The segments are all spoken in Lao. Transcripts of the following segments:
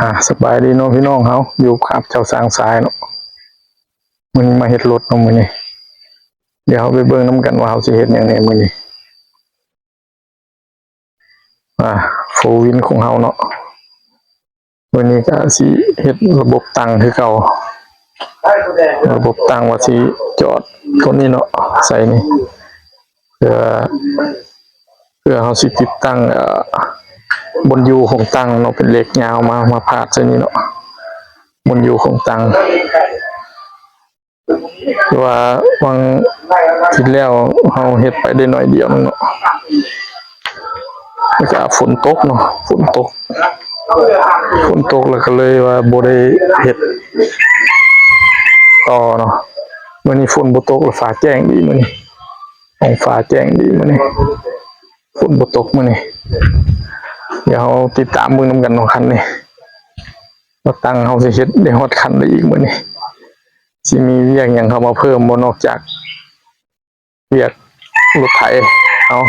ອ່າ ສະບາຍດີເນາະພີ່ນ້ອງເຮົາ ຢູ່ກັບເຈົ້າຊ້າງຊາຍເນາະ. ມື້ນີ້ມາເຮັດລົດເນາະມື້ນີ້. ດຽວເຮົາໄປເບິ່ງນຳກັນວ່າເຮົາຊິເຮັດຫຍັງແດ່ມື້ນີ້. ອ່າ ໂຟວິນຂອງເຮົາເນາະ. ມື້ນີ້ກະຊິເຮັດລະບົບຕັ່ງຄືເກົ່າ. ລະບົບຕັ່ງວ່າຊິຈອດຕົວນີ້ເນາະ ໃສ່ນີ້ ເພື່ອ ເພື່ອເຮົາຊິຕິດຕັ້ງ ເອີ ບ່ອນຢູ່ຂອງຕັ່ງເນາະ ເປັນເຫຼັກຍາວມາ ມາພາດໃສ່ນີ້ເນາະ ບ່ອນຢູ່ຂອງຕັ່ງ. ຄືວ່າຫວ່າງທີ່ແລ້ວເຮົາເຮັດໄປໄດ້ໜ້ອຍດຽວໜຶ່ງເນາະ ແລ້ວກະຝົນຕົກເນາະ ຝົນຕົກ ຝົນຕົກແລ້ວກະເລີຍວ່າບໍ່ໄດ້ເຮັດຕໍ່ເນາະ. ມື້ນີ້ຝົນບໍ່ຕົກ ແລ້ວຟ້າແຈ້ງດີມື້ນີ້ ທ້ອງຟ້າແຈ້ງດີມື້ນີ້ ຝົນບໍ່ຕົກມື້ນີ້. ດຽວເຮົາຕິດຕາມເບິ່ງນຳກັນເນາະ ຄັນນີ້ ວ່າຕັ່ງເຮົາຊິເຮັດໄດ້ຮອດຄັນໃດອີກມື້ນີ້. ຊິມີວຽກຫຍັງເຂົ້າມາເພີ່ມບໍ່ ນອກຈາກວຽກລົດໄຖເຮົາ.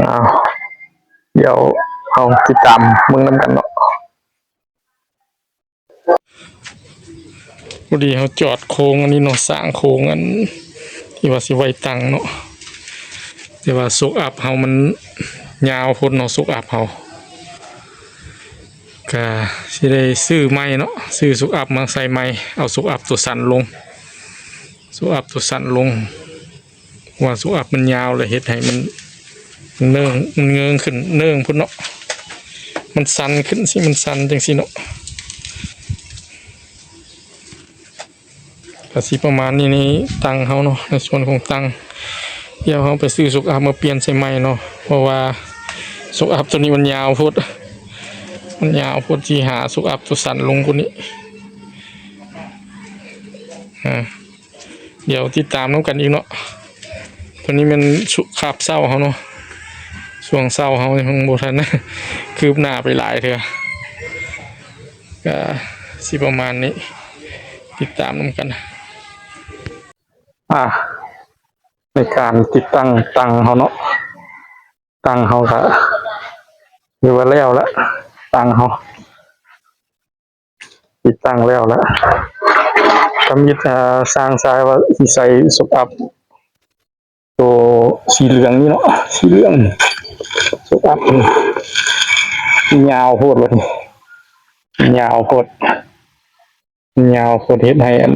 ອ້າວ ດຽວເຮົາຕິດຕາມເບິ່ງນຳກັນເນາະ. ພໍດີເຮົາຈອດໂຄງອັນນີ້ເນາະ ສ້າງໂຄງອັນທີ່ວ່າຊິໄວ້ຕັ່ງເນາະ ແຕ່ວ່າໂຊກອັບເຮົາມັນຍາວໂພດເນາະ ໂຊກອັບເຮົາ ກະຊິໄດ້ຊື້ໃໝ່ເນາະ ຊື້ໂຊກອັບມາໃສ່ໃໝ່ ເອົາໂຊກອັບຕົວສັ້ນລົງ ໂຊກອັບຕົວສັ້ນລົງ. ວ່າໂຊກອັບມັນຍາວ ແລ້ວເຮັດໃຫ້ມັນເນີ່ງ ມັນເງີງຂຶ້ນເນີ່ງພຸ້ນເນາະ ມັນສັ້ນຂຶ້ນຊີ້ ມັນສັ້ນຈັ່ງຊີ້ເນາະ. ກະຊິປະມານນີ້ ນີ້ຕັ່ງເຮົາເນາະ ໃນສ່ວນຂອງຕັ່ງ. ດຽວເຮົາໄປຊື້ໂຊກອັບມາປ່ຽນໃສ່ໃໝ່ເນາະ ເພາະວ່າໂຊກອັບຕົວນີ້ມັນຍາວໂພດ ມັນຍາວໂພດ ຊິຫາໂຊກອັບຕົວສັ້ນລົງກວ່ານີ້. ອ່າ ດຽວຕິດຕາມນຳກັນອີກເນາະ. ໂຕນີ້ແມ່ນຄາບເຊົ້າເຮົາເນາະ ຊ່ວງເຊົ້າເຮົາຍັງບໍ່ທັນຄືບໜ້າໄປຫຼາຍເທື່ອ ກະຊິປະມານນີ້ ຕິດຕາມນຳກັນ. ອ່າ ໃນການຕິດຕັ້ງຕັ່ງເຮົາເນາະ ຕັ່ງເຮົາກະຖືວ່າແລ້ວລະ ຕັ່ງເຮົາ ຕິດຕັ້ງແລ້ວລະ. ທຳອິດ ເອີ ຊ່າງຊາຍວ່າຊິໃສ່ໂຊກອັບໂຕສີເຫຼືອງນີ້ເນາະ ສີເຫຼືອງ ໂຊກອັບນີ້ຍາວໂພດເລີຍ ຍາວໂພດ ຍາວໂພດ ເຮັດໃຫ້ອັນ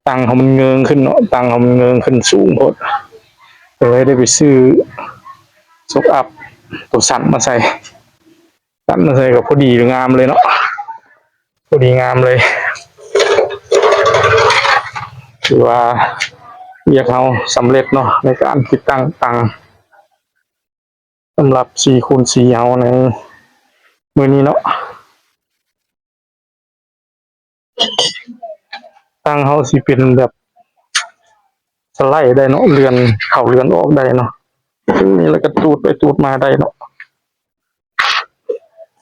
ຕັ່ງເຮົາມັນເງີງຂຶ້ນເນາະ ຕັ່ງເຮົາມັນເງີງຂຶ້ນສູງໂພດ ເລີຍໄດ້ໄປຊື້ໂຊກອັບໂຕສັ້ນມາໃສ່. ຕັດມາໃສ່ກໍພໍດີງາມເລີຍເນາະ ພໍດີງາມເລີຍ. ຖືວ່າວຽກເຮົາສຳເລັດເນາະ ໃນການຕິດຕັ້ງຕັ່ງ ສຳລັບສີ່ຄູນສີ່ເຮົາໃນມື້ນີ້ເນາະ. ຕັ່ງເຮົາຊິເປັນແບບສະໄລໄດ້ເນາະ ເລື່ອນເຂົ້າເລື່ອນອອກໄດ້ເນາະ ນີ້ແລ້ວກໍຕູດໄປຕູດມາໄດ້ເນາະ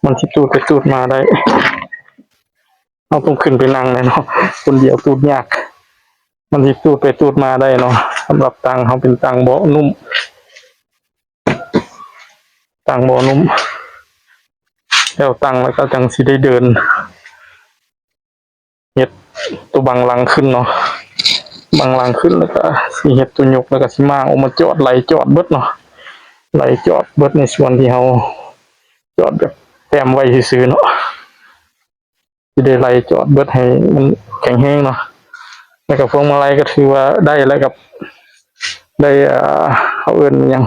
ມັນຊິຕູດໄປຕູດມາໄດ້. ເຮົາຕ້ອງຂຶ້ນໄປນັ່ງແຫຼະເນາະ ຄົນດຽວຕູດຍາກ ມັນຊິຕູດໄປຕູດມາໄດ້ເນາະ. ສຳລັບຕັ່ງເຮົາເປັນຕັ່ງເບາະນຸ້ມ ຕັ້ງບໍ່ໜຸ່ມ ແລ້ວຕັ້ງແລ້ວກໍຈັ່ງຊິໄດ້ເດີນ ເຮັດຕົວບັງຫຼັງຂຶ້ນເນາະ ບັງຫຼັງຂຶ້ນ ແລ້ວກໍຊິເຮັດຕົວຍົກ ແລ້ວກໍຊິມ້າງອອກມາຈອດ ໄລ່ຈອດເບິດເນາະ ໄລ່ຈອດເບິດໃນສ່ວນທີ່ເຮົາຈອດແບບແຕ້ມໄວ້ຊື່ໆເນາະ. ຊິໄດ້ໄລ່ຈອດເບິດໃຫ້ມັນແຂງແຮງເນາະ ແລ້ວກໍພວງມາໄລກໍຖືວ່າໄດ້ແລ້ວ ກັບໄດ້ ເອີ ເຂົາເອີ້ນຫຍັງ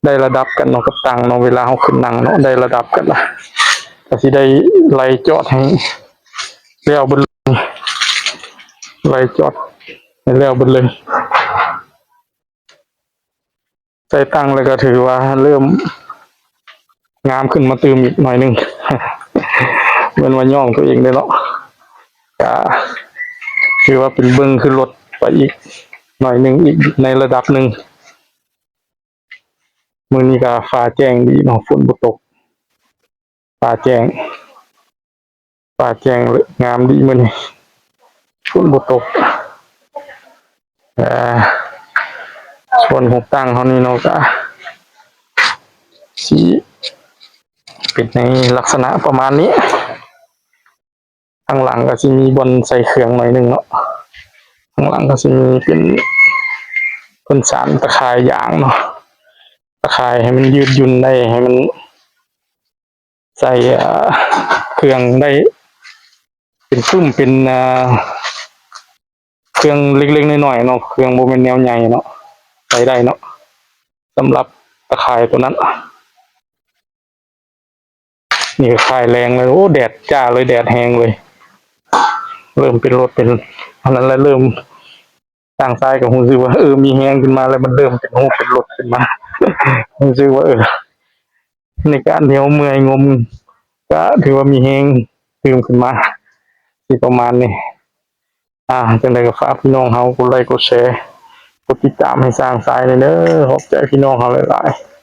ໄດ້ລະດັບກັນເນາະ ກັບຕັ່ງເນາະ ເວລາເຮົາຂຶ້ນນັ່ງເນາະ ໄດ້ລະດັບກັນລະ ກໍຊິໄດ້ໄລ່ຈອດໃຫ້ແລ້ວເບິດເລີຍ ໄລ່ຈອດໃຫ້ແລ້ວເບິດເລີຍ. ໃສ່ຕັ່ງແລ້ວກໍຖືວ່າເລີ່ມງາມຂຶ້ນມາຕື່ມອີກໜ້ອຍໜຶ່ງ ແມ່ນວ່າຍ້ອງຕົວເອງເດ້ເນາະ ກະຖືວ່າເປັນເບິ່ງຄືລົດໄປອີກໜ້ອຍໜຶ່ງ ອີກໃນລະດັບໜຶ່ງ. ມື້ນີ້ກະຟ້າແຈ້ງດີເນາະ ຝົນບໍ່ຕົກ ຟ້າແຈ້ງ ຟ້າແຈ້ງງາມດີມື້ນີ້ ຝົນບໍ່ຕົກ. ເອີ ສ່ວນຂອງຕັ່ງເຮົານີ້ເນາະ ກະ ຊິເປັນໃນລັກສະນະປະມານນີ້. ທາງຫຼັງກໍຊິມີບ່ອນໃສ່ເຄື່ອງໜ້ອຍໜຶ່ງເນາະ. ທາງຫຼັງກໍຊິມີເປັນ ເພິ່ນສານຕະຂ່າຍຢາງເນາະ, ຕະຂ່າຍໃຫ້ມັນຍືດຫຍຸ່ນໄດ້ ໃຫ້ມັນໃສ່ ເອີ ເຄື່ອງໄດ້ ເປັນປຶ້ມ ເປັນ ເອີ ເຄື່ອງເລັກໆນ້ອຍໆເນາະ, ເຄື່ອງບໍ່ແມ່ນແນວໃຫຍ່ເນາະ ໃສ່ໄດ້ເນາະ ສຳລັບຕະຂ່າຍໂຕນັ້ນ. ນີ້ກໍຄ່າຍແລງເລີຍ. ໂອ້ ແດດຈ້າເລີຍ, ແດດແຮງເລີຍ. ເລີ່ມເປັນລົດເປັນອັນນັ້ນແລ້ວ, ເລີ່ມ ຊ່າງຊາຍກໍຮູ້ສຶກວ່າ ເອີ ມີແຮງຂຶ້ນມາແລ້ວ, ມັນເລີ່ມເປັນຮູບເປັນລົດຂຶ້ນມາ. ຮູ້ສຶກວ່າ ເອີ ໃນການທີ່ເຮົາເມື່ອຍງົມ ກໍຖືວ່າມີແຮງຕື່ມຂຶ້ນມາ ຊິປະມານນີ້. ອ່າ ຈັ່ງໃດກໍຝາກພີ່ນ້ອງເຮົາກົດໄລກົດແຊ ກົດຕິດຕາມໃຫ້ຊ່າງຊາຍແດ່ເດີ. ຂອບໃຈພີ່ນ້ອງເຮົາຫຼາຍໆ.